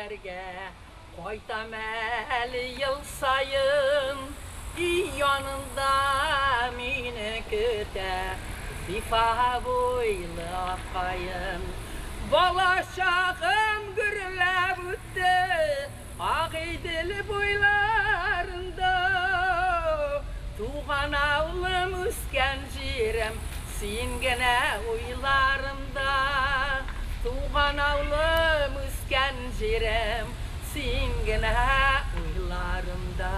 Шәһәргә кайтам әле ел саен, өй янында мине көтә зифа буйлы аккаен. Бала чагым гөрләп үтте Агыйдел буйларында. Туган авылым, үскән җирем, син генә уйларымда. Туган авылым, үскән җирем, син генә уйларымда.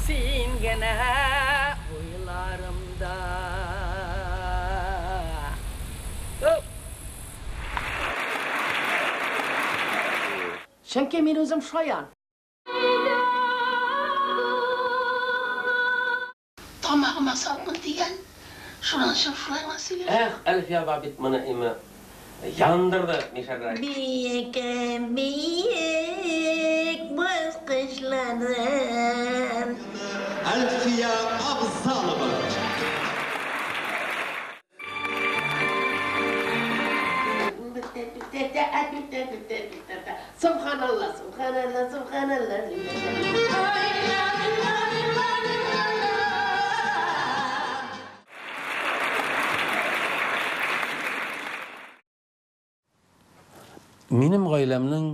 Син генә уйларымда. Оп! Чөнки мин үзем шаян. Тамагыма салкын тигән, шуның өчен шулай гына сөйләшәм. Эх, Әлфия апа бит моны име яндырды мишәрләр. Биек, биек баскычларым. Әлфия Авзалова. Субханалла, субханалла, субханалла. Минем гаиләмнең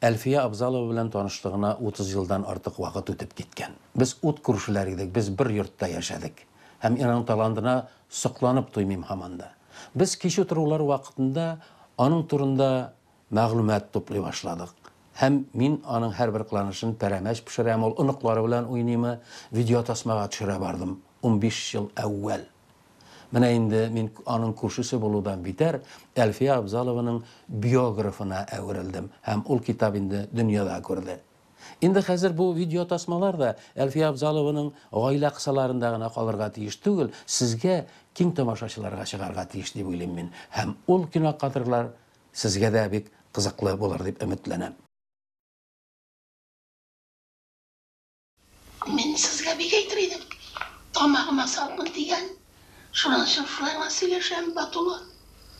Әлфия Абзалова белән танышлыгына 30 елдан артык вакыт үтеп киткән. Без ут күршеләр идек, без бер йортта яшәдек. Һәм мин аның талантына сокланып туймыйм һаман да. Без кич утырулар вакытында аның турында мәгълүмат туплый башладык. Һәм мин аның һәрбер кыланышын пәрәмәч пешерәм, ул оныклары белән уйныймы, видеотасмага төшерә бардым 15 ел әүвәл. Менә инде мин аның күршесе булудан битәр Әлфия Абзалованың биографына әверелдем һәм ул китап инде дөньяда күрде. Инде хәзер бу видеотасмалар да Әлфия Абзалованың гаилә кысаларында гына калырга тиеш түгел, сезгә, киң тамашачыларга чыгарга тиеш дип уйлыйм мин. Һәм ул кинокадрлар сезгә дә бик кызыклы булыр дип өметләнәм. Мин сезгә бик әйтер идем, тамагыма салкын тигән, шуның өчен шулай гына сөйләшәм, Батулла.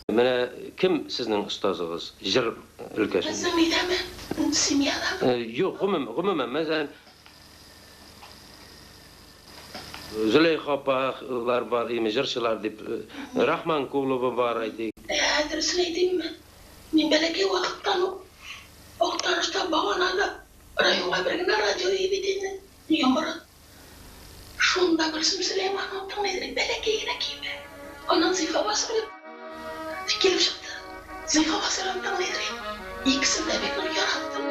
Менә кем сезнең остазыгыз җыр өлкәсендә? Безнең өйдәме? Семьядамы? Юк, гомумән, мәсәлән, Зөләйха апалар бар, име җырчылар дип, Рахманкулова бар, әйтик. Ә, дөресен әйтимме? Мин бәләкәй вакыттан ук Актанышта баганада районга бер генә радио өе бит инде, йомры. Шунда Гөлсем Сөләймановна тыңлый идек, бәләкәй генә көймә. Аннан Зифа Басырова килеп чыкты. Зифа Басырованы тыңлый идек. Икесен дә бик нык яраттым.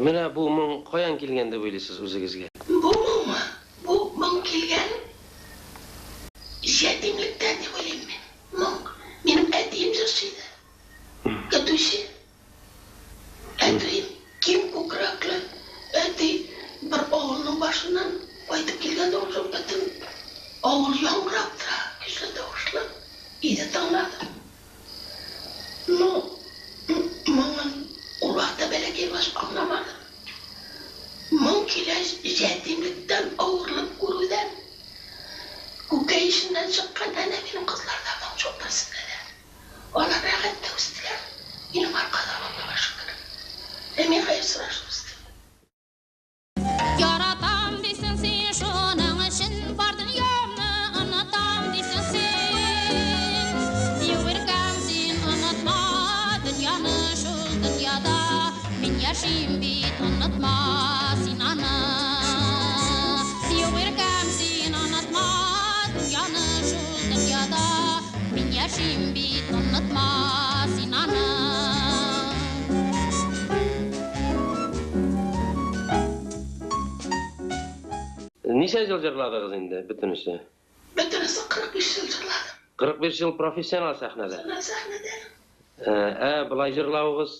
Менә бу моң каян килгән дип уйлыйсыз үзегезгә? Бу моңмы? Бу моң килгән ятимлектән дип уйлыйм мин. Моң. Минем әтием җырчы иде. Көтүче. Әтием киң күкрәкле. Әти бер авылның башыннан кайтып килгәндә уже бөтен авыл яңгырап тора, көчле тавышлы. Өйдә тыңладым. Ну, моңын ул вакытта бәләкәй баш аңламадым. Моң килә ятимлектән, авырлык күрүдән. Күкәй эченнән чыккан әнә минем кызларда моң юк берсендә дә. Алар рәхәттә үстеләр. Минем аркада, Аллага шөкер. Ә мин хәер сорашып үстем. Яратам дисең син, шуның өчен бар дөньямны онытам дисең син. Юк, иркәм, син онытма дөньяны, шул дөньяда мин яшим бит, онытма син аны. Юк, иркәм, син онытма дөньяны, Ничә ел җырладыгыз инде бөтенесе? Бөтенесе 45 ел җырладым. 45 ел профессионал сәхнәдә. Профессиональ сәхнәдә. Ә болай җырлавыгыз?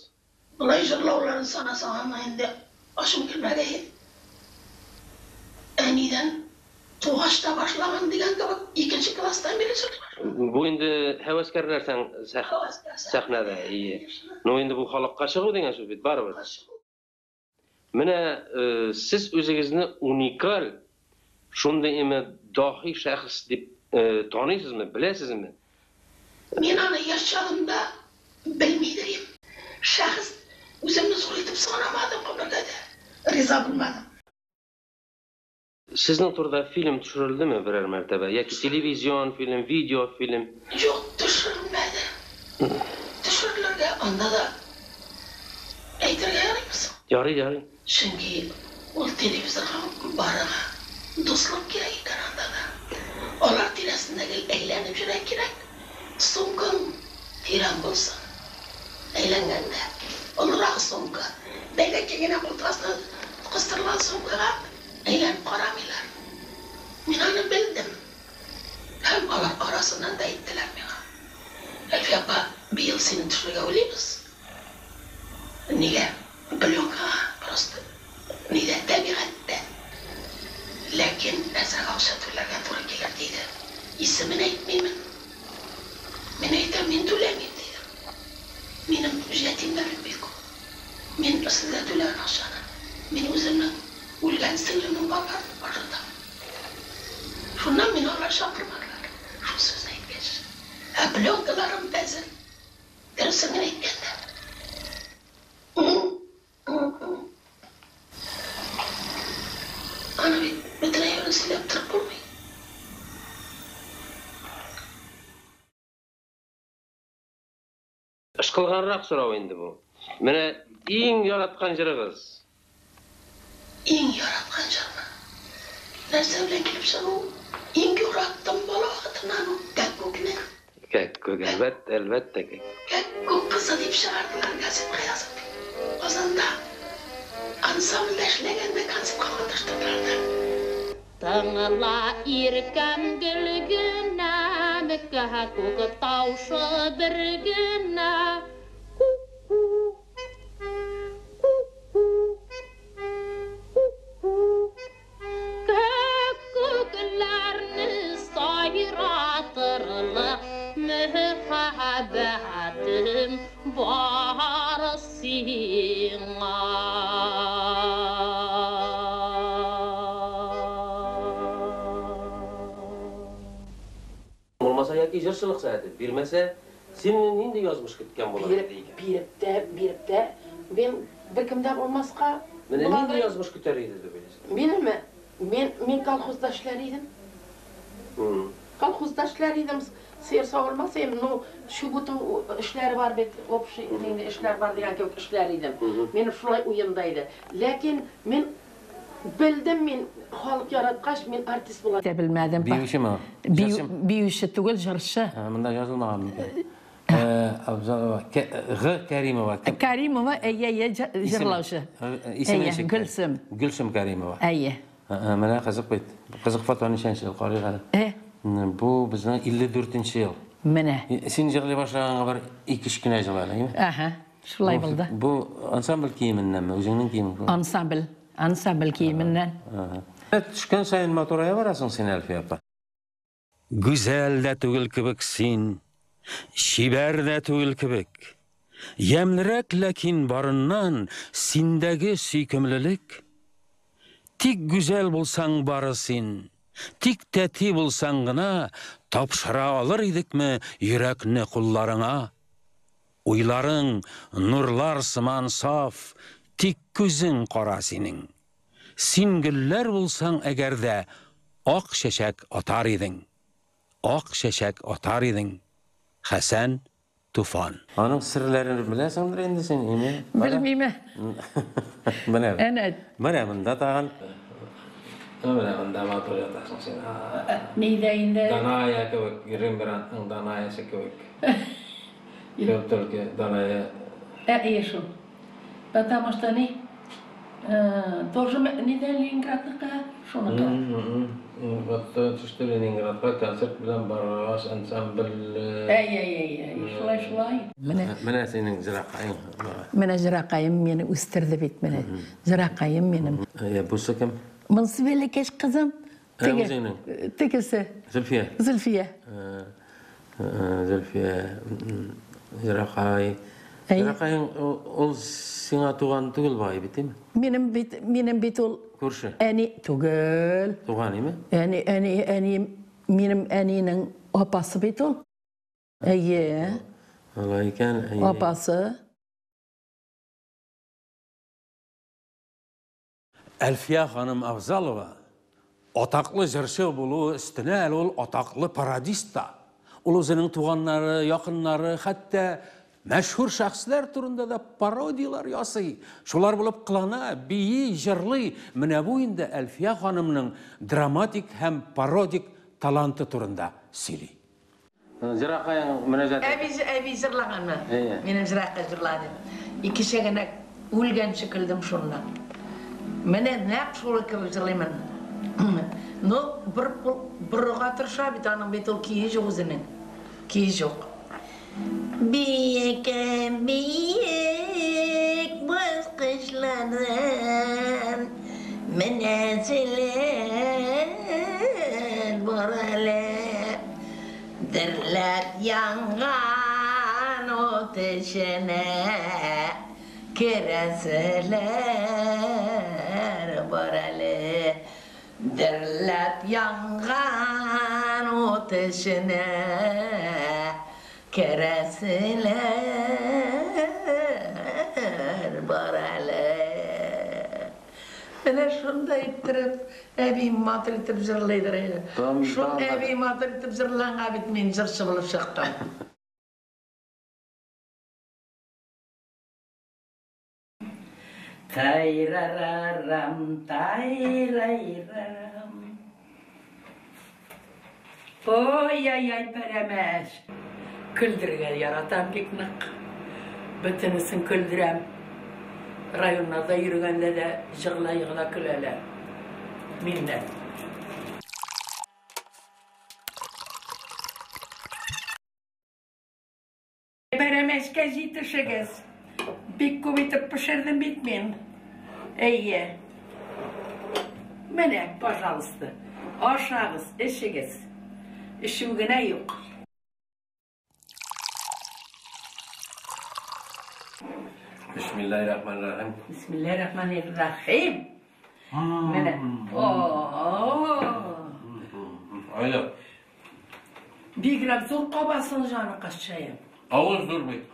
Болай җырлауларын санасаң, аны инде ачым килмәгәе. Әнидән тугач та башлаган дигән кебек, икенче класстан бирле җырлар. Бу инде һәвәскәрләр сәхнәдә, ие. Ну инде бу халыкка чыгу дигән сүз бит барыбер. Менә сез үзегезне уникаль, шундый име даһи шәхес дип таныйсызмы, беләсезме? Мин аны яшь чагымда белми дә идем. Шәхес үземне зур итеп санамадым гомергә дә. Риза булмадым. Сезнең турыда фильм төшерелдеме берәр мәртәбә? Яки телевизион фильм, видеофильм? Юк, төшерелмәде. Төшерелергә анда да әйтергә ярыймы соң? Ярый, ярый. Чөнки ул телевизорга барырга дуслык кирәк икән анда да. Алар тирәсендә гел әйләнеп йөрә кирәк. Сумкаң тирән булсын. Әйләнгәндә. Олырак сумка. Бәләкәй генә култык астына кыстырылган сумкага Әйләнеп карамыйлар. Мин аны белдем. Һәм алар арасыннан да әйттеләр миңа. Әлфия апа, быел сине төшерергә уйлыйбыз. Нигә? Пленкага просто. Нидә? Табигатьтә. Ләкин әзрәк акча түләргә туры килер, диде. Исемен әйтмимен. Мин әйтәм, мин түләмим, дидем. Минем җәтимнәрем бик күп. Мин сезгә түләгән акчаны мин үземнең үлгән сеңлемнең балаларын ашатам. Шуннан мине алар чакырмадылар, шул сүзне әйткәч. Ә пленкаларым әзер. Дөресен генә әйткәндә. Аны бит бөтен әйберен сөйләп торып булмый. Ышкылганрак сорау инде бу. Менә иң яраткан җырыгыз? Иң яраткан җырмы? Нәрсә белән килеп чыгу? Иң яраттым бала вакытыннан ук Кәккүкне. Кәккүк, әлбәттә, әлбәттә, кәккүк. Кәккүк кызы дип чыгардылар газетка язып. Казанда ансамбльдә эшләгәндә концертка катнаштырдылар да. Тыңла, иркәм, гөлгенәм, Кәкүк тавышы бер генә. Ку-ку, ку-ку, ку-ку. Кәккүкләрне сайратырлык мәхәббәтем бар сиңа. Булмаса яки җырчылык сәләте бирмәсә, сине нинди язмыш көткән булыр Биреп, иде икән? биреп тә, биреп тә, мин беркем дә булмаска Менә нинди буладыр. язмыш көтәр иде дип уйлыйсың? Минеме? Мин, мин колхозда эшләр идем. Колхозда эшләр идем, сыер савылмас идем, ну, чүп уту эшләре бар бит, общий нинди эшләр бар дигән кебек эшләр идем. Минем шулай уемда иде. Ләкин мин белдем, мин халык яраткач, мин артист була. Әйтә белмәдем. Биючеме? Җырчымы? Биюче түгел, җырчы. Монда язылмаган микән? Абзалова, Г. Кәримова. Кәримова, әйе, әйе, җырлаучы. Исеме ничек? Гөлсем. Гөлсем Кәримова. Әйе. Менә кызык бит. Кызык фото ничәнче ел, карыйк әле. Э? Бу безнең 54 нче ел. Менә. Син җырлый башлаганга бер ике-өч кенә ел әле, әйеме? Әһә, шулай булды. Бу ансамбль киеменнәнме, үзеңнең киемең? Ансамбль, ансамбль киеменнән. Төшкән саен матурая барасың син, Әлфия апа. Гүзәл дә түгел кебек син, чибәр дә түгел кебек. Ямьлерәк ләкин барыннан синдәге сөйкемлелек. Тик гүзәл булсаң бары син, тик тәти булсаң гына тапшыра алыр идекме йөрәкне кулларыңа? Уйларың нурлар сыман саф, тик күзең кара синең. Син гөлләр булсаң әгәр дә, ак чәчәк атар идең. Ак чәчәк атар идең. Хәсән Туфан. Аның серләрен беләсеңдер инде син, име? Белмиме. Менә. Әнә. Менә монда тагын. Менә монда матур ятасың син. Нидә инде? Даная кебек, Рембрандтның Данаясы кебек. Юк, только Даная. Ә, ие шул. Потому что ни? Тоже нидән Ленинградныкы? Шуныкы. Ватта төште Ленинградка концерт белән баргач ансамбль. Әй, әй, әй, әй, шулай, шулай. Менә Менә синең җыракаең. Менә җыракаем мине үстерде бит менә. Җыракаем минем. Ә бусы кем? Монысы бәләкәч кызым. Ә, үзеңнең? Тегесе. Зөлфия. Зөлфия. Зөлфия. Җыракай. Җыракаең ул сиңа туган түгел бай бит, име? Минем бит, минем бит ул Күрше. Әни түгел. Туган име? Әни, әни, әни, минем әнинең апасы бит ул. Әйе. Алай икән, әйе. Апасы. Әлфия ханым Авзалова атаклы җырчы булуы өстенә әле ул атаклы пародист та. Ул үзенең туганнары, якыннары, хәтта мәшһүр шәхесләр турында да пародияләр ясый. Шулар булып кылана, бии, җырлый. Менә бу инде Әлфия ханымның драматик һәм пародик таланты турында сөйли. Җыракаең мөнәҗәт. Әби, әби җырлаганмы? Минем җыракай җырлады. Икечә генә үлгәнче көлдем шуннан. Менә нәкъ шул кебек җырлыймын. Ну, бер борырга тырыша бит, аның бит ул кие юк үзенең. Кие юк. Биек, биек баскычлардан менәселәр бар әле. Дөрләп янган ут эченә керәселәр бар әле. Дөрләп янган ут эченә керәселәр бар әле. Менә шундай иттереп, әби матур итеп җырлыйдыр иде. Шул әби матур итеп җырлаганга бит мин җырчы булып чыктым. Тайрарарам, тайрайрарам. Ой-ай-ай, пәрәмәч. Көлдерергә яратам бик нык. Бөтенесен көлдерәм. Районнарда йөргәндә дә җырлай гына көләләр. Миннән. Пәрәмәчкә җитешегез. Бик күп итеп пешердем бит мин. Әйе. Менә, пожалуйста. Ашагыз, эчегез. Эчү генә юк. Бисмиллаһир-рахманир-рахим. Бисмиллаһир-рахманир-рахим. Менә. О! Айда. Бигрәк зур кабасын җаныкашчаем. Авыз зур бит.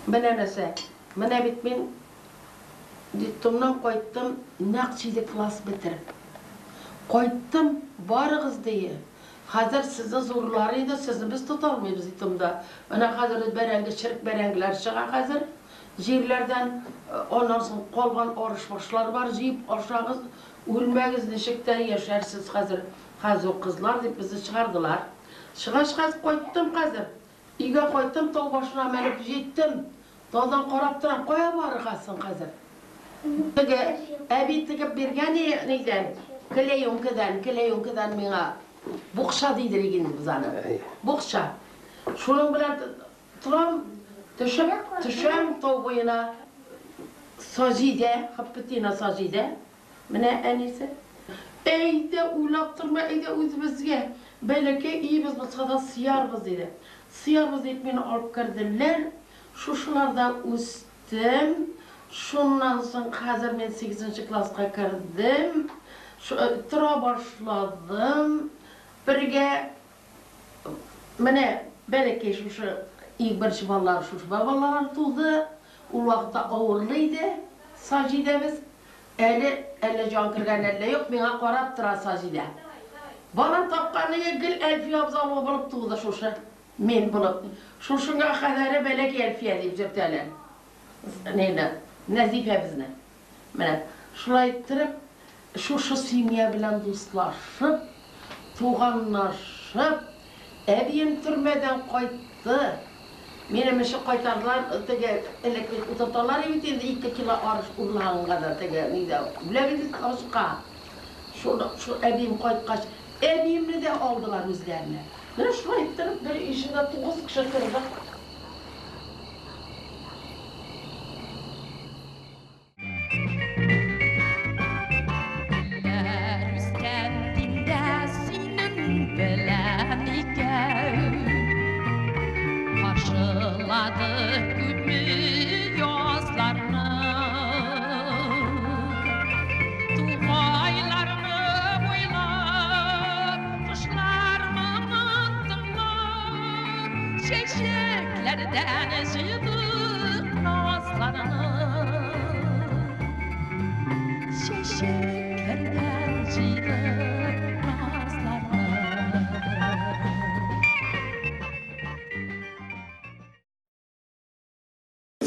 Менә нәрсә. Менә бит мин детдомнан кайттым, нәкъ 7 класс бетереп. Кайттым, барыгыз дие. Хәзер сезне зурлар иде, сезне без тота алмыйбыз детдомда. Менә хәзер бәрәңге, черек бәрәңгеләр чыга хәзер җирләрдән. Аннан соң калган арыш башлар бар, җыеп ашагыз, үлмәгез, ничек тә яшәрсез хәзер. Хәзер кызлар дип безне чыгардылар. Чыгач хәзер кайттым хәзер. Өйгә кайттым, тау башына менеп җиттем. Таудан карап торам, кая барыргасың хәзер? Теге әби тегеп биргән нидән? Клеенкадан, клеенкадан миңа букча дидер инде без аны. Букча. Шуның белән торам, төшеп, төшәм тау буена. Саҗидә, Хаппетина Саҗидә, менә әнисе. Әйдә уйлап торма, әйдә үзебезгә. Бәләкәй өебез булса да сыярбыз диде. Сыярбыз дип мине алып керделәр. Шушыларда үстем. Шуннан соң хәзер мин 8 класска кердем. Тора башладым. Бергә менә бәләкәй шушы иң беренче балалар шушы балалар туды. Ул вакытта авырлы иде Саҗидәбез. Әле әллә җан кергән, әллә юк, миңа карап тора Саҗидә. Бала тапканы гел Әлфия Абзалова булып туды шушы. Мин булып. Шушыңа кадәре бәләкәй Әлфия дип йөртәләр. Нәне, Нәзифәбезне. Менә шулай иттереп, шушы семья белән дуслашып, туганлашып, әбием төрмәдән кайтты. Минем эше кайтардылар, теге элек утырталар бит инде 2 кило арыш урлаганга да теге нидә. Белә бит ашка. Шул шул әбием кайткач, әбиемне дә алдылар үзләренә. Менә шулай иттереп бер ишендә 9 кеше тордык.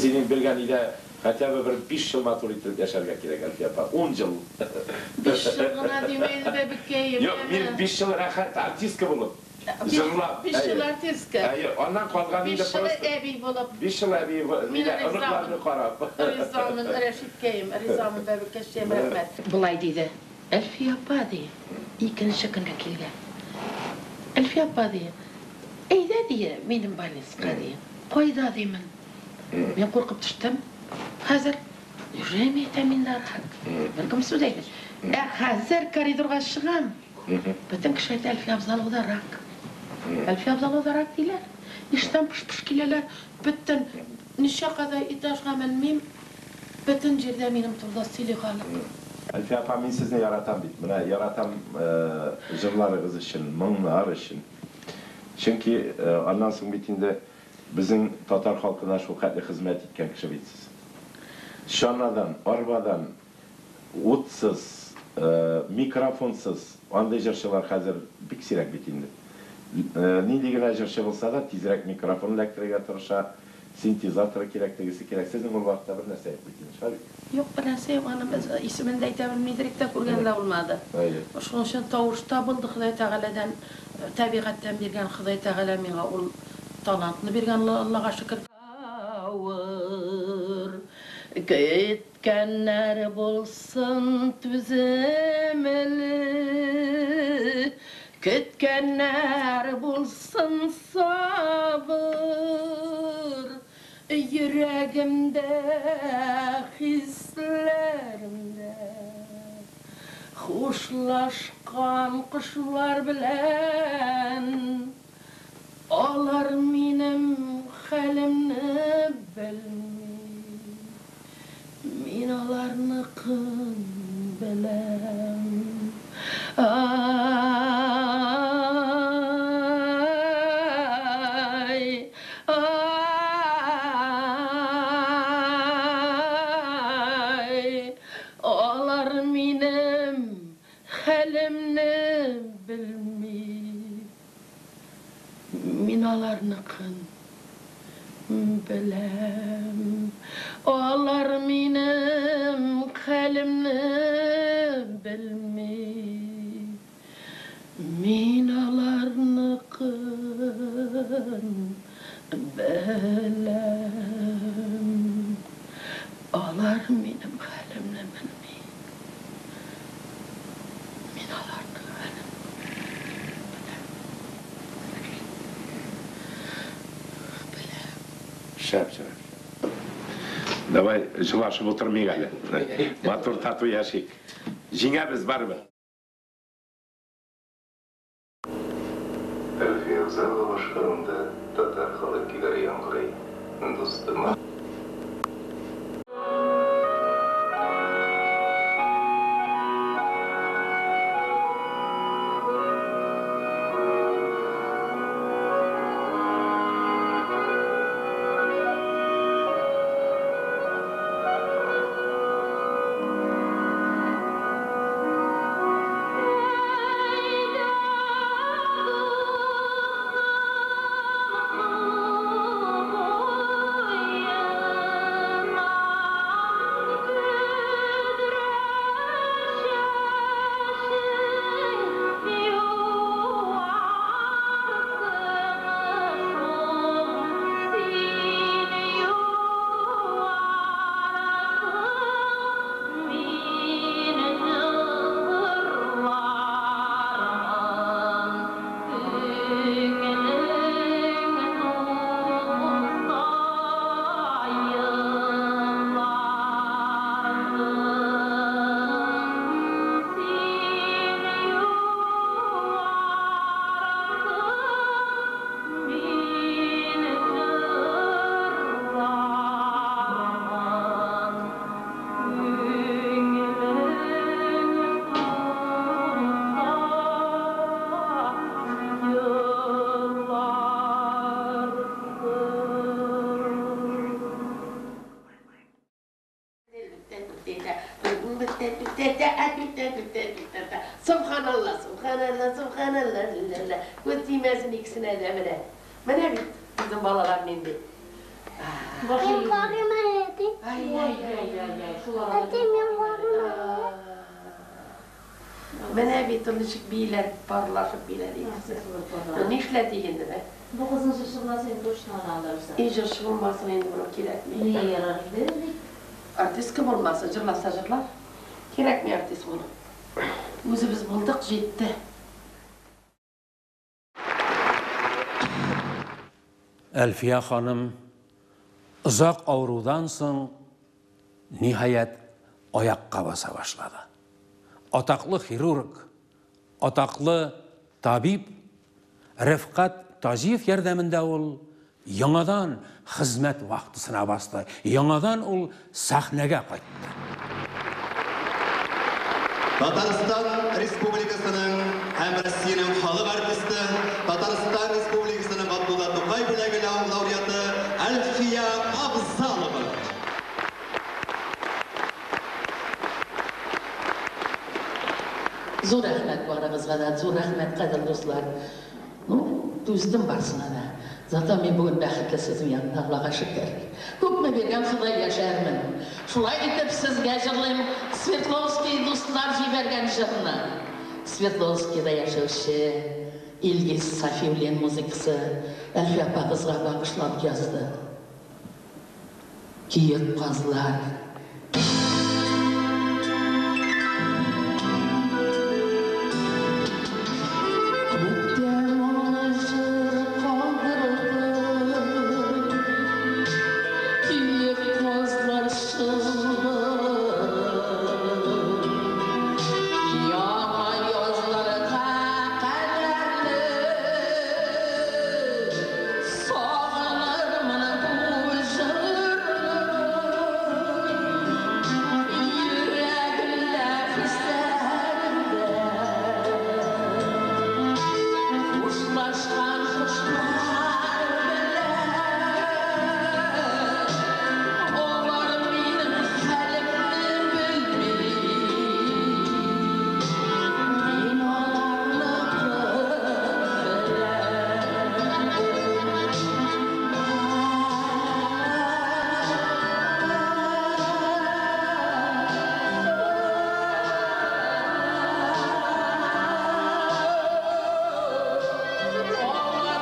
Синең белгән өйдә хотя бы бер 5 ел матур итеп яшәргә кирәк, Әлфия апа. 10 ел. 5 ел гына димәйде, бәбекәем. Юк, мин 5 ел рәхәт артистка булып, җырлап. 5 ел артистка. Әйе, аннан калган инде просто. 5 ел әби булып. 5 ел әби, оныкларны карап. Ризамын, Рәшиткәем, ризамын, бәбекәшем, рәхмәт. Болай диде. Әлфия апа ди, икенче көнне килгән. Әлфия апа ди, әйдә ди, минем больницага ди. Кайда димен? Мин куркып төштем. Хәзер неужели мин әйтәм инде рак? Беркем сүз әйтми. Ә хәзер коридорга чыгам. Бөтен кеше әйтә, Әлфия Абзаловада рак. Әлфия Абзаловада рак диләр. Иштән пыш-пыш киләләр. Бөтен ничә кадәр этажга менмим, бөтен җирдә минем турыда сөйли халык. Әлфия апа, мин сезне яратам бит. Менә яратам җырларыгыз өчен, моңнар өчен. Чөнки аннан соң бит инде безнең татар халкына шул хәтле хезмәт иткән кеше бит сез. Чанадан, арбадан, утсыз, микрофонсыз андый җырчылар хәзер бик сирәк бит инде. Нинди генә җырчы булса да, тизрәк микрофон эләктерергә тырыша, синтезатор кирәк, тегесе кирәк. Сезнең ул вакытта бер нәрсә юк бит инде, шулай бит? Юк, бер нәрсә юк, аны без исемен дә әйтә белмидек тә, күргән дә булмады. Шуның өчен тавыш табылды Ходай Тәгаләдән, табигатьтән биргән Ходай Тәгалә миңа ул талантны биргән, Аллага шөкер. Көткәннәр булсын түземле, көткәннәр булсын сабыр, йөрәгемдә, хисләремдә хушлашкан кошлар белән алар минем хәлемне белми, мин аларныкын беләм. Ай, ай, алар минем хәлемне белми, мин аларныкын беләм. Алар минем хәлемне белми, мин аларныкын беләм. Алар минем хәлемне белми, мин аларның хәлен беләм. Шәп, шәп. Давай җылашып утырмыйк әле. Матур тату яшик. Җиңәбез барыбер. Әлфия Абзалова башкаруында татар халык көйләре яңгырый. Дустыма. Әйдә, Субханалла, субханалла, субханалла, ла. Күз тимәсен икесенә дә менә. Менә бит безнең балалар нинди. Мин карыйм әле, әти. Ай, ай, ай, ай, ай, шул арада. Әти, мин карыйм әле. Менә бит ул ничек бииләр, парлашып бииләр икесе. Ну, нишләтик инде бе? Бу кызның җырчы буласы инде точно аны алдырырсың. И җырчы булмасын инде моның кирәкми. Нигә ярар инде бит. Артистка булмасын, җырласа җырлар. Кирәкми артист булу. Үзебез булдык, җитте. Әлфия ханым озак авырудан соң, ниһаять, аякка баса башлады. Атаклы хирург, атаклы табиб Рәфкать Таҗиев ярдәмендә ул яңадан хезмәт вахтасына басты, яңадан ул сәхнәгә кайтты. Татарстан Республикасының һәм Россиянең халык артисты, Татарстан Республикасының Габдулла Тукай бүләге лауреаты Әлфия Абзалова. Зур рәхмәт барыгызга да, зур рәхмәт, кадерле дуслар. Ну, түздем барысына да. Зато мин бүген бәхетле сезнең янда, Аллага шөкер. Күпме биргән Ходай яшәрмен. Шулай итеп сезгә җырлыйм Свердловский дуслар җибәргән җырны. Свердловскийда яшәүче Илгиз Сафиуллин музыкасы Әлфия апагызга багышлап язды. Киек казлар. Күктә моңлы җыр калдырды, Киек казлар шылбыры. Яңа язларга кадәрле Сагынырмын бу җырны. Йөрәгемдә, хисләремдә Хушлашкан кошлар белән Алар минем хәлемне белми. Мин аларныкын беләм. Алар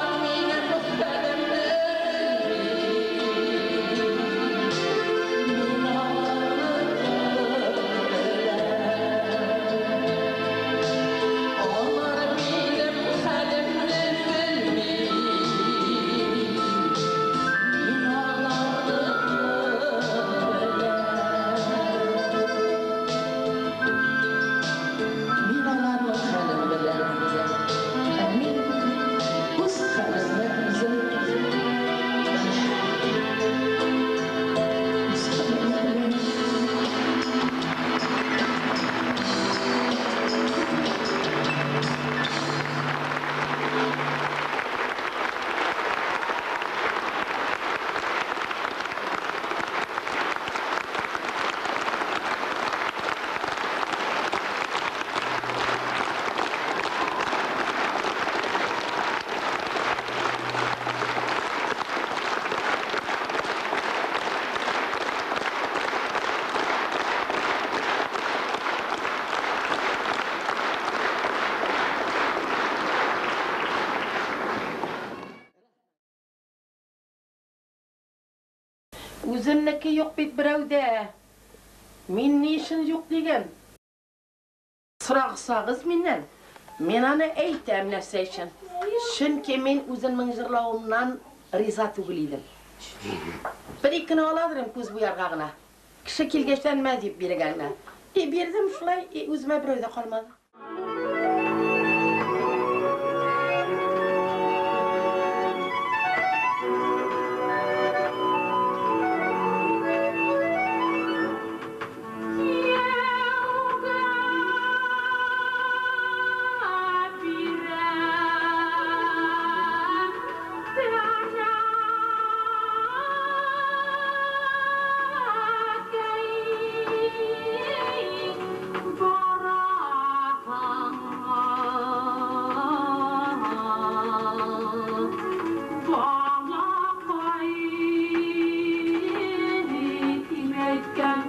минем хәлемне белми. Мин аларныкын беләм. Алар минем хәлемне белми. Мин аларныкын беләм. Мин аларның хәлен беләм. Ә мин үз хәлемне үзем беләм. Үз хәлемне беләм. Үземнеке юк бит берәүдә. Мин ни өчен юк диген? Сорагсагыз миннән, мин аны әйтәм нәрсә өчен. Чөнки мин үземнең җырлавымнан риза түгел идем. Бер икене аладыр идем күз буярга гына. Кеше килгәчтән мә дип биргәннәр. И бирдем шулай, и үземә берәү дә калмады. Бара. Балакай, дип әйткән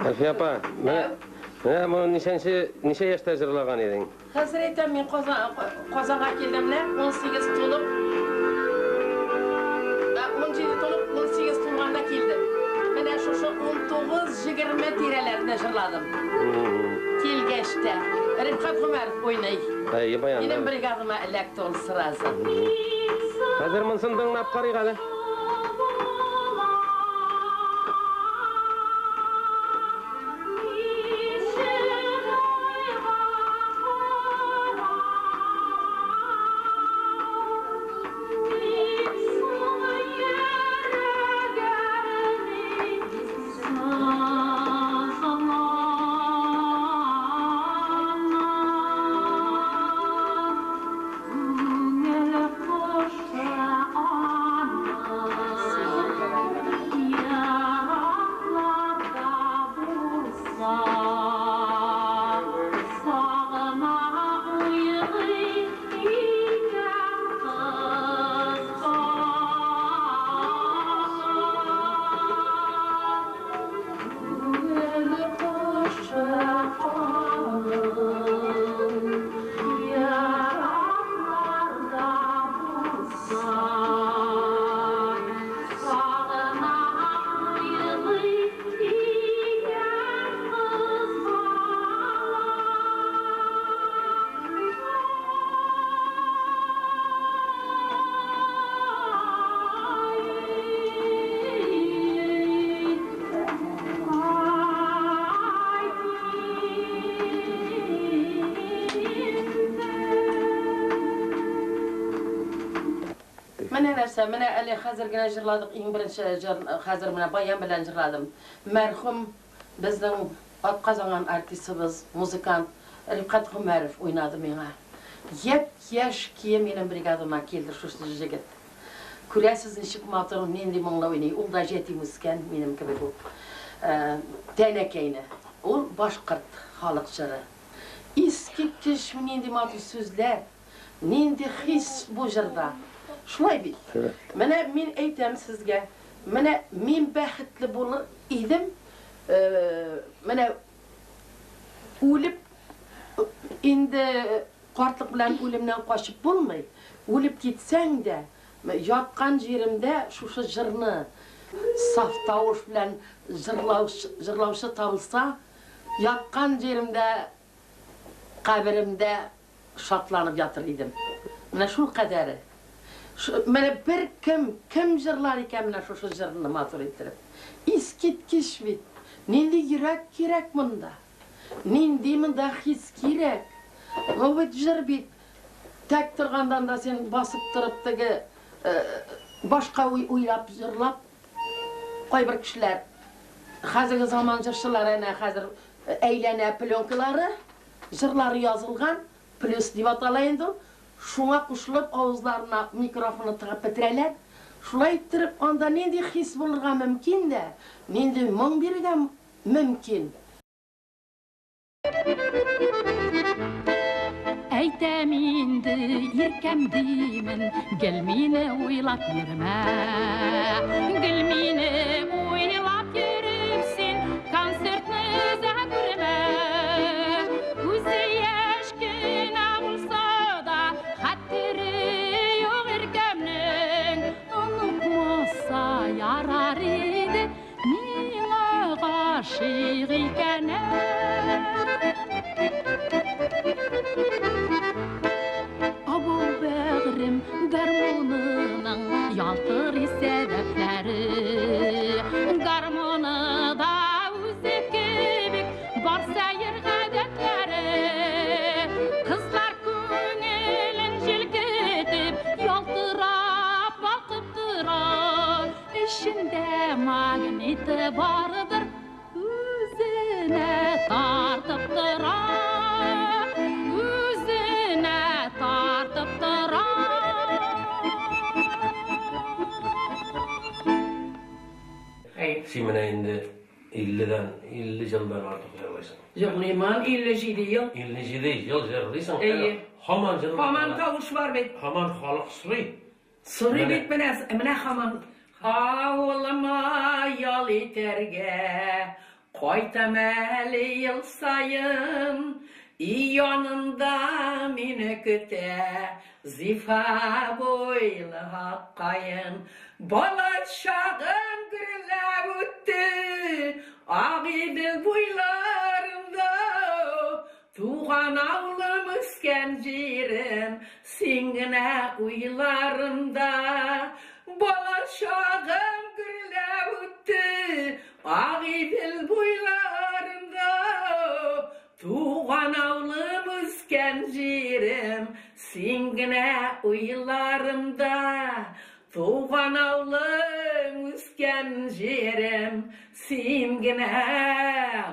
Әлфия апа, менә моны ничәнче, ничә яшьтә җырлаган идең? Хәзер әйтәм, мин Казанга килдем лә, 18 тулып, 17 тулып, 18 тулганда килдем. Менә шушы 19-20 тирәләрендә җырладым. Килгәч тә Рифкать Гомәров уйный. Әйе, баянда. Минем бригадама эләкте ул сразу. Хәзер монысын тыңлап карыйк әле. Менә нәрсә, менә әле хәзер генә җырладык, иң беренче җыр, хәзер менә баян белән җырладым. Мәрхүм безнең атказанган артистыбыз, музыкант Рифкать Гомәров уйнады миңа. Япь-яшь кие минем бригадама килде шушы җегет. Күрәсез, ничек матур, нинди моңлы уйный. Ул да җәтим үскән, минем кебек үк. Тәнәкәйне. Ул башкорт халык җыры. Искиткеч нинди матур сүзләр, нинди хис бу җырда. Шулай бит. Менә мин әйтәм сезгә, менә мин бәхетле булыр идем, менә үлеп инде картлык белән үлемнән качып булмый. Үлеп китсәң дә, яткан җиремдә шушы җырны саф тавыш белән җырлаучы табылса, яткан җиремдә, каберемдә шатланып ятыр идем. Менә шул кадәре. Менә бер кем, кем җырлар икән менә шушы җырны матур иттереп. Искиткеч бит. Нинди йөрәк кирәк монда? Нинди монда хис кирәк? Бу бит җыр бит. Тәк торгандан да син басып торып теге башка уйлап җырлап кайбер кешеләр хәзерге заман җырчылары әнә хәзер әйләнә пленкалары, җырлары язылган, плюс дип атала инде ул. Шуңа кушылып авызларына микрофонны тыгып бетерәләр. Шулай иттереп анда нинди хис булырга мөмкин дә, нинди моң бирергә мөмкин. Әйтәм инде, иркәм димен, гел мине уйлап йөрмә. Гел мине уйлап йөреп син концертны да күрмә. Күзе яшь көн Барыбер үзенә тартып тора, үзенә тартып тора. Син менә инде 50-дән 50 елдан артык җырлыйсың. Җырлыймын 57 ел. 57 ел җырлыйсың. Әйе. Һаман җырлап. Һаман тавыш бар бит. Һаман халык сорый. Сорый бит менә, менә һаман. Авылыма ял итәргә кайтам әле ел саен. И янында мине көтә зифа буйлы ак каен. Бала чагым гөрләп үтте Агыйдел буйларында. Туган авылым, үскән җирем, син генә уйларымда. Бала чагым гөрләп үтте Агыйдел буйларында. Туган авылым, үскән җирем, син генә уйларымда. Туган авылым, үскән җирем, син генә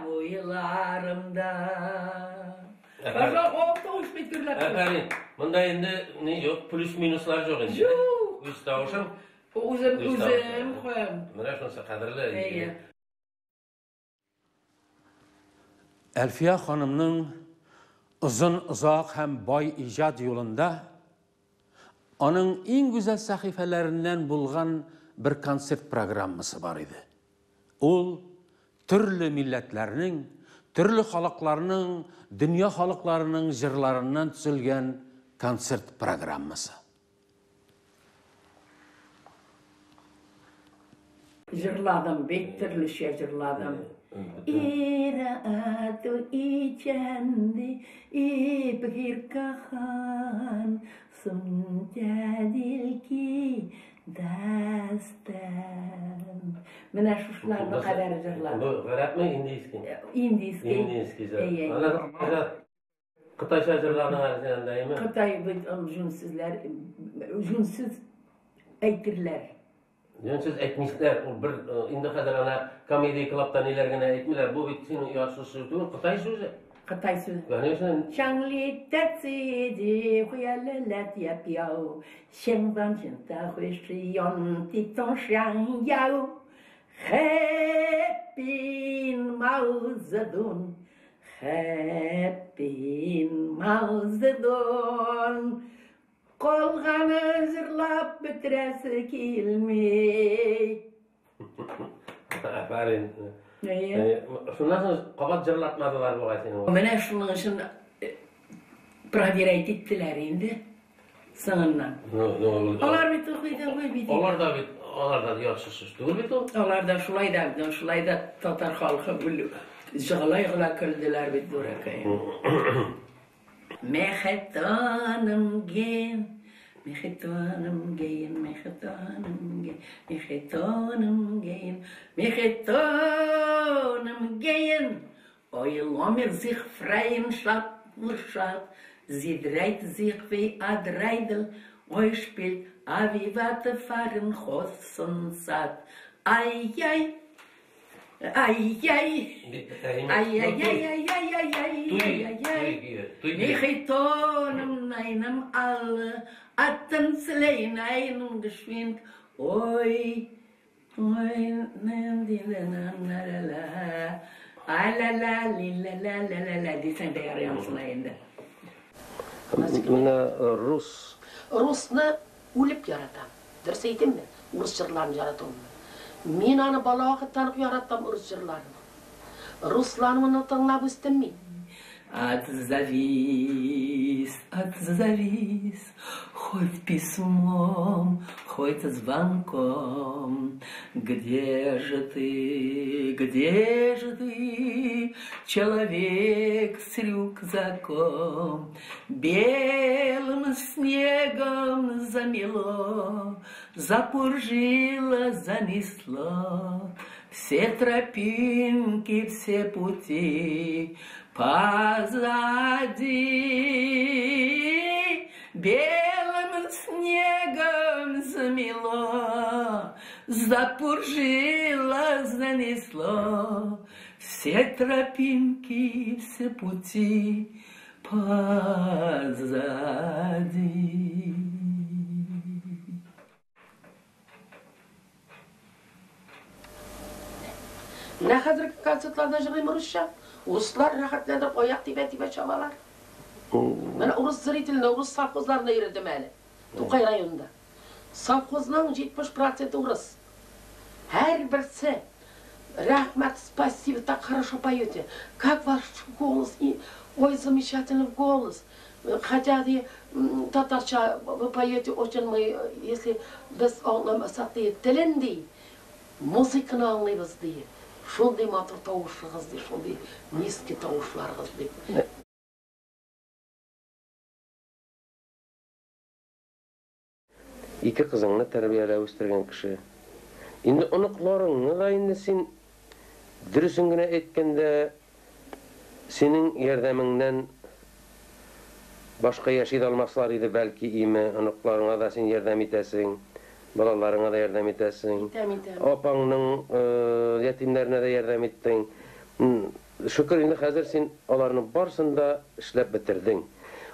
уйларымда. Тавыш бит гөрләп. Афәрин. Монда инде ни юк, плюс-минуслар юк инде. Юк. Үз тавышың. Үзем, үзем куям. Менә шунысы кадерле. Әйе. Әлфия ханымның озын озак һәм бай иҗат юлында аның иң гүзәл сәхифәләреннән булган бер концерт программасы бар иде. Ул төрле милләтләрнең, төрле халыкларның, дөнья халыкларының җырларыннан төзелгән концерт программасы. Җырладым, бик төрлечә җырладым. Ирату ичәнди ибгиркахан сунтядилки дастан. Менә шушыларны кадәр җырладым. Бу гарәпме, индийский? Индийский. Индийский җыр. Әйе. Ана Кытайча җырладың әле син анда, әйеме? Кытай бит ул җүнсезләр, җүнсез әйтерләр. Җүнсез әйтмисләр, ул бер инде хәзер ана комедия клубта ниләр генә әйтмиләр. Бу бит синең оятсыз сүз түгел, Кытай сүзе. Кытай сүзе. Конечно. 乡里的自己回来了的表，想当现在会是用的总想要，海滨毛泽东，海滨毛泽东， Калганы җырлап бетерәсе килми. Афәрин. Әйе. Шуннан соң кабат җырлатмадылар бугай сине. Менә шуның өчен проверять иттеләр инде соңыннан. Алар бит укый да укый бит. Алар да бит, алар да яхшы сүз түгел бит ул. Алар да шулай да, шулай да татар халкы бүлеп җыгылай-гына көлделәр бит дуракай. Мехетаным ген, мехетаным ген, мехетаным ген, мехетаным ген, мехетаным ген. Ой, ломер sich freien Schlapp, Schlapp, sie dreht sich wie a Dreidel, oi spielt a wie warte fahren Hossen satt. Ai, ai, ai, ai, ai, ai, ai, ai, ai, ai, ai, ai, ai. Mechitonem neinem alle, Atemslein einem geschwind, oi, oi, nem di la la la la, a la la li la la la la la, дисең дә ярый ансына инде. Менә рус. Русны үлеп яратам. Дөрес әйтимме? Урыс җырларын яратуымны. Мин аны бала вакыттан ук яраттым урыс җырларын. Русларны тыңлап үстем мин. Отзовись, отзовись, хоть письмом, хоть звонком. Где же ты, человек с рюкзаком? Белым снегом замело, запуржило, занесло. Все тропинки, все пути позади. Белым снегом замело, Запуржило, занесло все тропинки, все пути позади. Менә хәзерге концертларда җырлыйм русча. Урыслар рәхәтләнеп аяк тибә-тибә чабалар. Менә урыс зрительне, урыс совхозларына йөрдем әле. Тукай районында. Совхозның 70 проценты урыс. Һәрберсе рәхмәт, спасибо, так хорошо поете. Как ваш голос, и, ой, замечательный голос. Хотя ди татарча вы поете очень, мы, если без аңламасак ди, телен ди, музыканы аңлыйбыз ди. Шундый матур тавышыгыз ди, шундый низкий тавышларыгыз дип. Ике кызыңны тәрбияләп үстергән кеше. Инде оныкларыңны да инде син, дөресен генә әйткәндә, синең ярдәмеңнән башка яши дә алмаслар иде, бәлки, име, оныкларыңа да син ярдәм итәсең, балаларыңа да ярдәм итәсең. Итәм, итәм. Апаңның ятимнәренә дә ярдәм иттең. Шөкер, инде хәзер син аларның барысын да эшләп бетердең.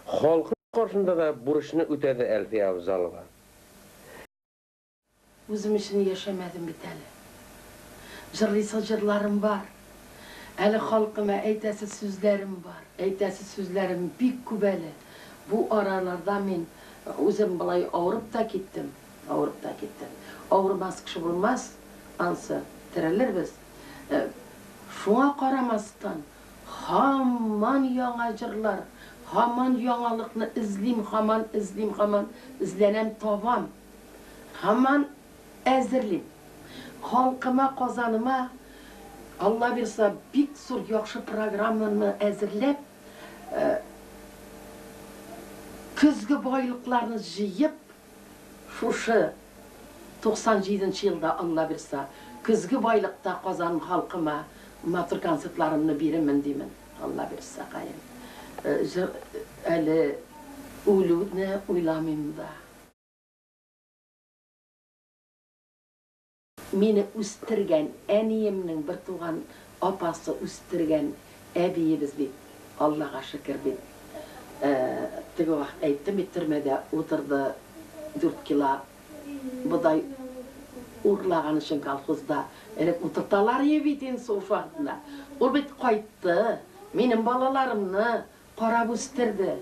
Халкың каршында да бурычны үтәде Әлфия Авзалова. Үзем өчен яшәмәдем бит әле. Җырлыйсы җырларым бар. Әле халкыма әйтәсе сүзләрем бар. Әйтәсе сүзләрем бик күп әле. Бу араларда мин үзем болай авырып та киттем. Авырып та киттем. Авырмас кеше булмас, ансы, терелербез. Шуңа карамастан, һаман яңа җырлар, һаман яңалыкны эзлим, һаман эзлим, һаман эзләнәм, табам. Һаман әзерлим. Халкыма, Казаныма, Алла бирса, бик зур яхшы программаны әзерләп, көзге байлыкларны җыеп, шушы 97 нче елда, Алла бирса, көзге байлыкта Казан халкыма матур концертларымны бирермен димен, Алла бирса, каен. Җыр әле үлүне уйламыйм да. Мине үстергән әниемнең бертуган апасы үстергән әбиебез бит, Аллага шөкер бит. Теге вакыт әйттем бит, төрмәдә утырды дүрт кило бодай урлаган өчен колхозда. Элек утырталар ие бит инде сугыш вакытында. Ул бит кайтты, минем балаларымны карап үстерде.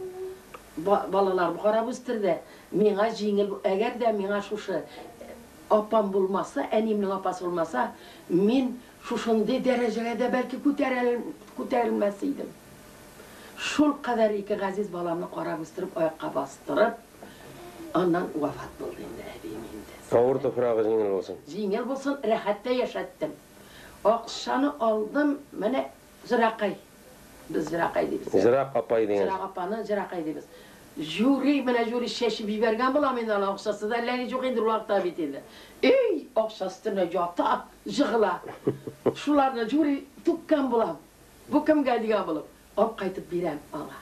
Балаларым карап үстерде. Миңа җиңел, әгәр дә миңа шушы апам булмаса, әниемнең апасы булмаса, мин шушындый дәрәҗәгә дә бәлки күтәрелмәс идем. Шулкадәр ике газиз баламны карап үстереп, аякка бастырып, аннан вафат булды инде әбием инде. Авыр туфрагы җиңел булсын. Җиңел булсын, рәхәттә яшәттем. Акчаны алдым, менә Зыракай. Без Зыракай дибез. Зырак апай дигән. Зырак апаны Зыракай дибез. Жюри, менә жюри чәчеп җибәргән булам инде аның акчасы да әллә ни юк инде ул вакытта бит инде. Эй, акча өстенә ята, җыгыла. Шуларны жюри түккән булам. Бу кемгә дигән булып, алып кайтып бирәм аңа,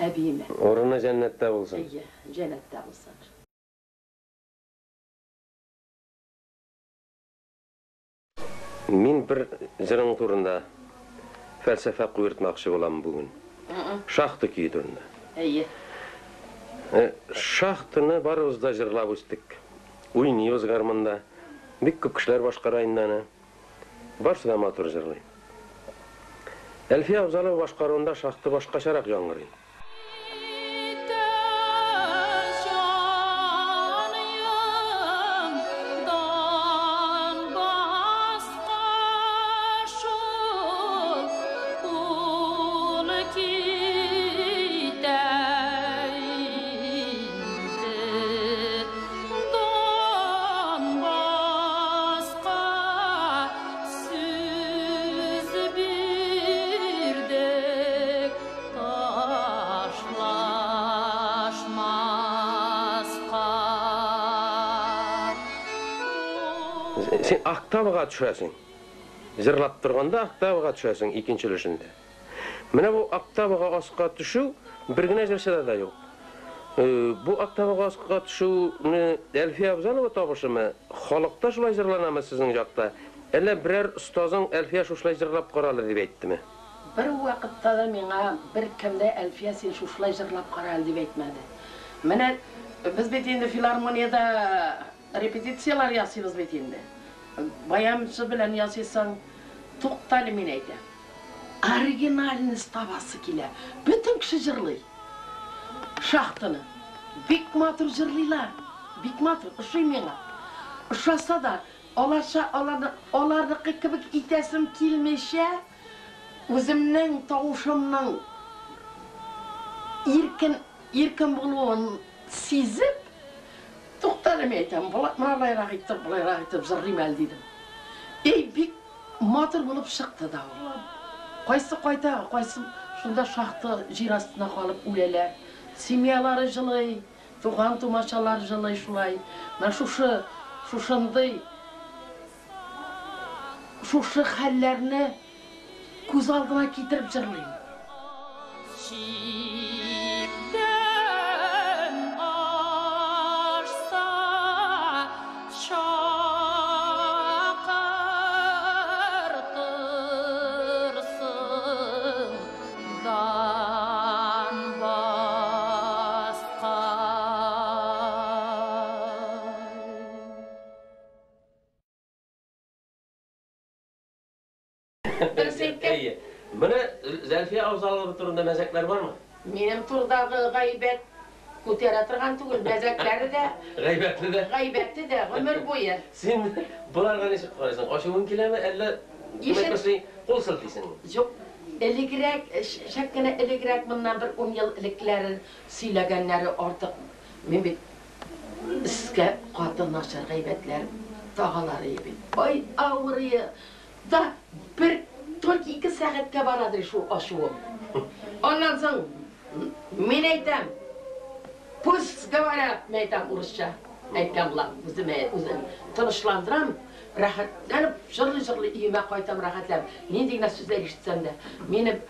әбиемә. Урыны җәннәттә булсын. Әйе, җәннәттә булсын. Мин бер җырың турында фәлсәфә куертмакчы булам бүген. Шахта көе турында. Әйе. Шахтаны барыбыз да җырлап үстек. Уйныйбыз гармунда. Бик күп кешеләр башкара инде аны. Барысы да матур җырлый. Әлфия Авзалова башкаруында шахта башкачарак яңгырый. Син октавага төшәсең. Җырлап торганда октавага төшәсең икенче өлешендә. Менә бу октавага аска төшү бер генә җырчыда да юк. Бу октавага аска төшүне Әлфия Абзалова табышымы? Халыкта шулай җырланамы сезнең якта? Әллә берәр остазың Әлфия шушылай җырлап кара әле дип әйттеме? Бер вакытта да миңа беркем дә Әлфия син шушылай җырлап кара әле дип әйтмәде. Менә без бит инде филармониядә репетицияләр ясыйбыз бит инде. Баянчы белән ясыйсың, туктале мин әйтәм. Оригинальность табасы килә. Бөтен кеше җырлый. Шахтаны. Бик матур җырлыйлар. Бик матур, ошый миңа. Ошаса да, аларча аларны аларныкы кебек итәсем килмичә, үземнең тавышымның иркен иркен булуын сизеп, туктале мин әйтәм, менә болайрак итеп, болайрак итеп җырлыйм әле дидем. Эй, бик матур булып чыкты да ул. Кайсы кайта, кайсы шунда шахта җир астына калып үләләр. Семьялары җылый, туган-тумачалар җылый шулай. Менә шушы, шушындый, шушы хәлләрне күз алдына китереп җырлыйм. Чиктән ашса чакыртырсың Донбасска. Дөрес әйткән. Әйе. Менә Зәлфия Авзалова турында мәзәкләр бармы? Минем турыдагы гайбәт күтәрә торган түгел, мәзәкләре дә, Гайбәтле дә. гайбәте дә гомер буе. Син боларга ничек карыйсың? Ачуың киләме, әллә Ишет. кул селтисеңме? Юк, элегрәк, шәп кенә элегрәк, моннан бер 10 ел элекләрен сөйләгәннәре артык. Мин бит өскә каты начар гайбәтләр тагалар ие бит. Ай, авыр ие. Да, бер только 2 сәгатькә барадыр шул ачуым. Аннан соң мин әйтәм, пусть говорят, мин әйтәм урысча, әйткән булам, үземә үзем тынычландырам, рәхәтләнеп, җырлый-җырлый өемә кайтам рәхәтләнеп. Нинди генә сүзләр ишетсәм дә, мине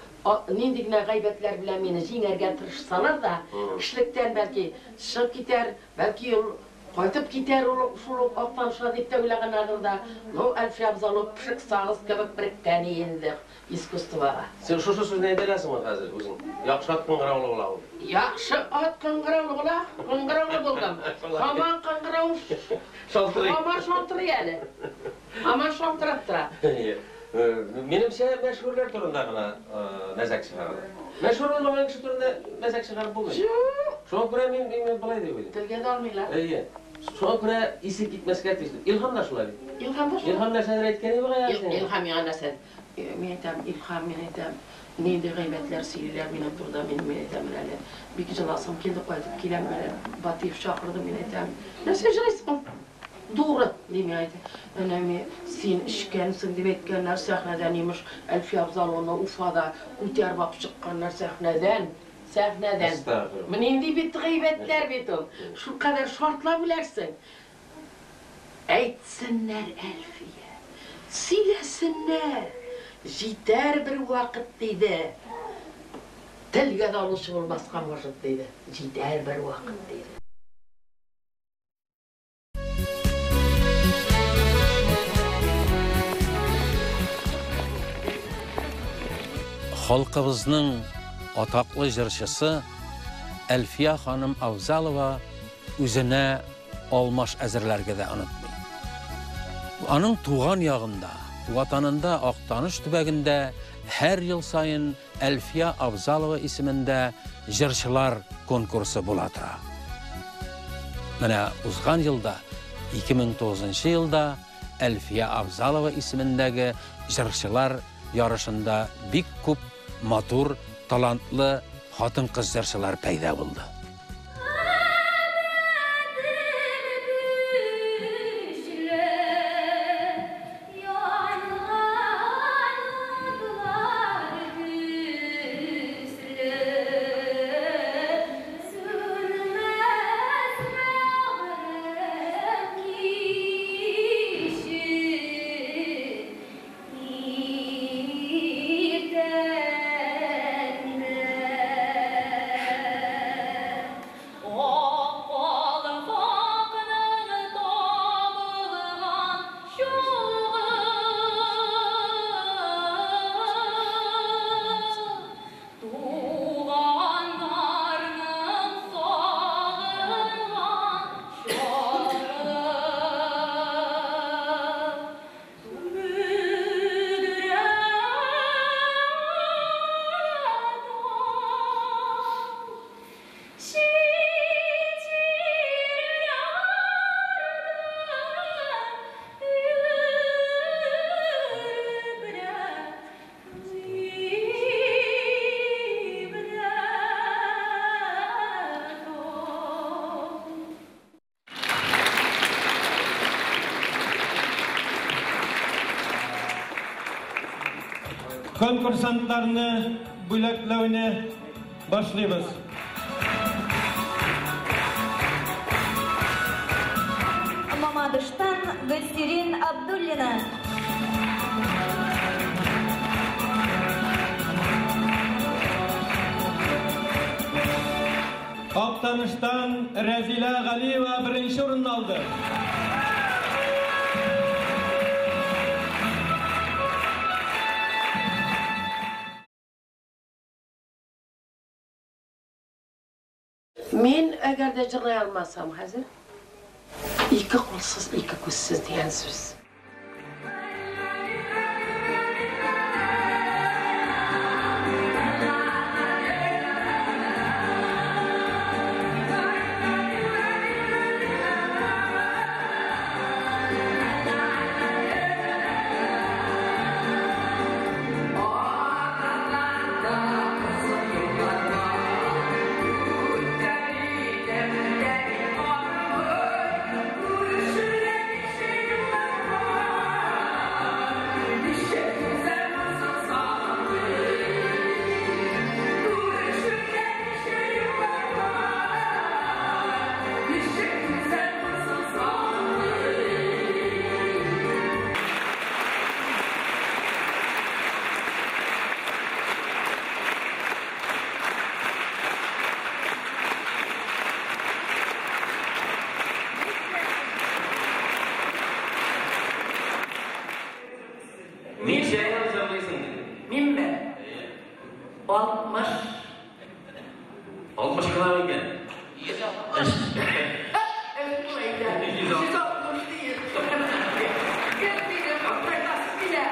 нинди генә гайбәтләр белән мине җиңәргә тырышсалар да, кешелектән бәлки чыгып китәр, бәлки ул кайтып китәр ул шул ук Актанышка дип тә уйлаганнардыр да. Ну, Әлфия Абзалова пешек сагыз кебек береккән инде искусствога. Син шушы сүзне әйтә аласыңмы хәзер үзең? Яхшы ат кыңгыраулы була ул. Яхшы ат кыңгыраулы була, кыңгыраулы булдым. Һаман кыңгырау шалтырый. Һаман шалтырый әле. Һаман шалтырап тора. Минемчә, мәшһүрләр турында гына мәзәк чыгаралар. Мәшһүр булмаган кеше турында мәзәк чыгарып булмый. Юк. Шуңа күрә мин болай дип уйлыйм. Телгә дә алмыйлар. Әйе. Шуңа күрә исе китмәскә тиеш. Илһам да шулай бит. Илһам да шулай. Илһам нәрсәдер әйткән иде бугай әле. Илһам миңа нәрсә? Мин әйтәм, Илһам, мин әйтәм, нинди гайбәтләр сөйлиләр минем турыда, мин әйтәм әле. Бик җыласым килде, кайтып киләм әле. Батыев чакырды, мин әйтәм. Нәрсә җылыйсың? Дура, дим әйтә. Әнә ми син эчкәнсең дип әйткәннәр сәхнәдән имеш. Әлфия Абзалованы Уфада күтәреп алып чыкканнар сәхнәдән. Сәхнәдән. Астагфирулла. Нинди бит гайбәтләр бит ул. Шул кадәр шартлап үләрсең. Әйтсеннәр Әлфия. Сөйләсеннәр. Җитәр бер вакыт диде. Телгә дә алучы булмаска может диде. Җитәр бер вакыт диде. Халкыбызның атаклы җырчысы Әлфия ханым Авзалова үзенә алмаш әзерләргә дә онытмый. Аның туган ягында, ватанында Актаныш төбәгендә һәр ел саен Әлфия Авзалова исемендә җырчылар конкурсы була тора. Менә узган елда, 2009 елда Әлфия Авзалова исемендәге җырчылар ярышында бик күп матур, талантлы хатын-кыз җырчылар пәйда булды. Конкурсантларны бүләкләүне башлыйбыз. Мамадыштан Гөлсирин Абдуллина. Актаныштан Рәзилә Галиева беренче урынны алды. Мин әгәр дә җырлый алмасам хәзер, ике кулсыз, ике күзсез дигән сүз. Ничә ел җырлыйсың инде? Минме? 60. 60 кына микән? 160. 160 диеп. Кем минем аптырасы килә?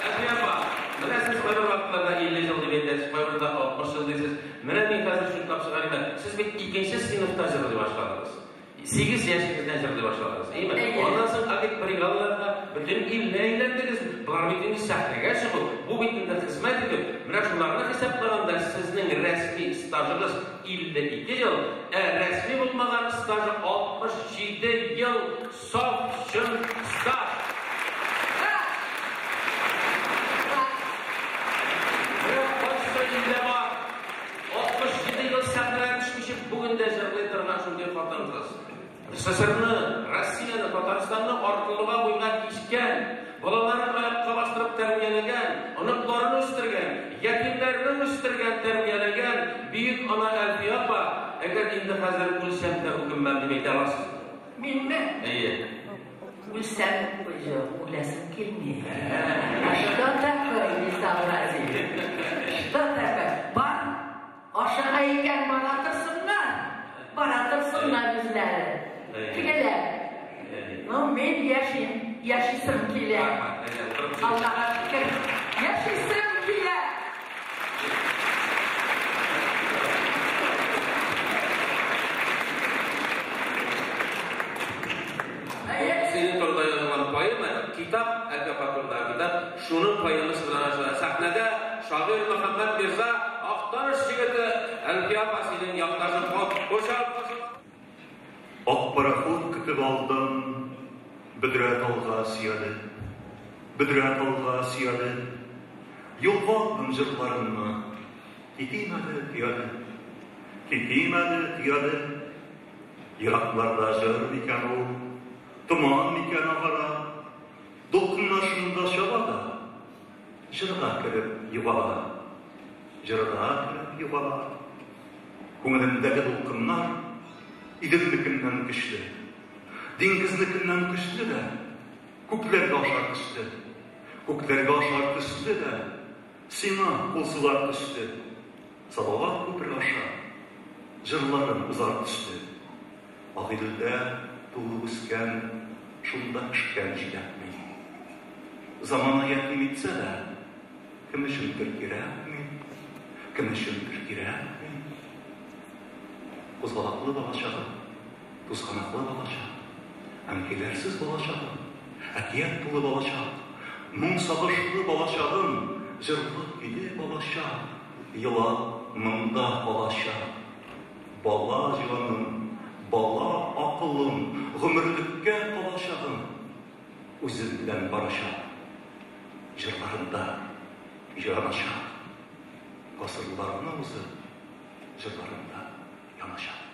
Әлфия апа, менә сез кайбер вакытларда 50 ел дип әйтәсез, кайбердә 60 ел дисез. Менә мин хәзер шутлап чыгарыйм әле. Сез бит икенче сыйныфта җырлый башладыгыз. 8 яшегездән җырлый башладыгыз, әйеме? Аннан соң агитбригаларда бөтен илне әйләндегез. Болар бит инде сәхнәгә чыгу, бу бит инде хезмәт итү. Менә шуларны хисаплаганда сезнең рәсми стажыгыз 52 ел, ә рәсми булмаган стажы 67 ел саф чын стаж. Менә кайсы илдә бар 67 ел сәхнәгә төшмичә бүген дә җырлый торган шундый хатын-кыз. СССРны, Россияне, Татарстанны аркылыга буйга кичкән, балаларын аякка бастырып тәрбияләгән, оныкларын үстергән, ятимнәрне үстергән, тәрбияләгән бөек ана Әлфия апа, әгәр инде хәзер үлсәм дә үкенмәм дип әйтә аласызмы? Минме? Әйе. Үлсәм, юк, үләсем килми. А что такое безобразие? Что такое? Бар, ашыга икән, бара торсыннар. Бара торсыннар үзләре. Тегеләр. Ну, мин яшим, яшисем килә. Аллага шөкер, яшисем килә. Синең турында язылган поэма, китап, Әлфия апа турындагы китап, шуның поэмасы белән ачыла. Сәхнәдә шагыйрь Мөхәммәт Мирза, Актаныш егете, Әлфия апа синең якташың, кушап. Ак пароход көтеп алдым, бөдрә талга сөялеп, бөдрә талга сөялеп. Юлга аттым җырларымны, китим әле төялеп, китим әле төялеп. Еракларда җыр микән ул, томан микән агара, дулкыннар шунда чаба да, җырга кереп югала, җырга кереп югала. Күңелемдәге дулкыннар Иделнекеннән көчле, диңгезнекеннән көчле дә, күкләргә ашар төсле, күкләргә ашар төсле дә, сиңа кул сузар төсле, Салават күпере аша җырларым узар төсле. Агыйделдә туып үскән, шунда пешкән җиләк мин. Замана ятим итсә дә, кем өчендер кирәк мин, кем өчендер кирәк мин. Кузгалаклы балачагым, тузганаклы балачак, әнкәйләрсез балачагым, әкият тулы балачак, моң сагышлы балачагым, җырлы көйле балачак, елап монда калачак. Бала җаным, бала акылым, гомерлеккә калачагым, үзем белән барачак. Җырларымда Җыраначак. Гасырларны узып, җырларымда яначак.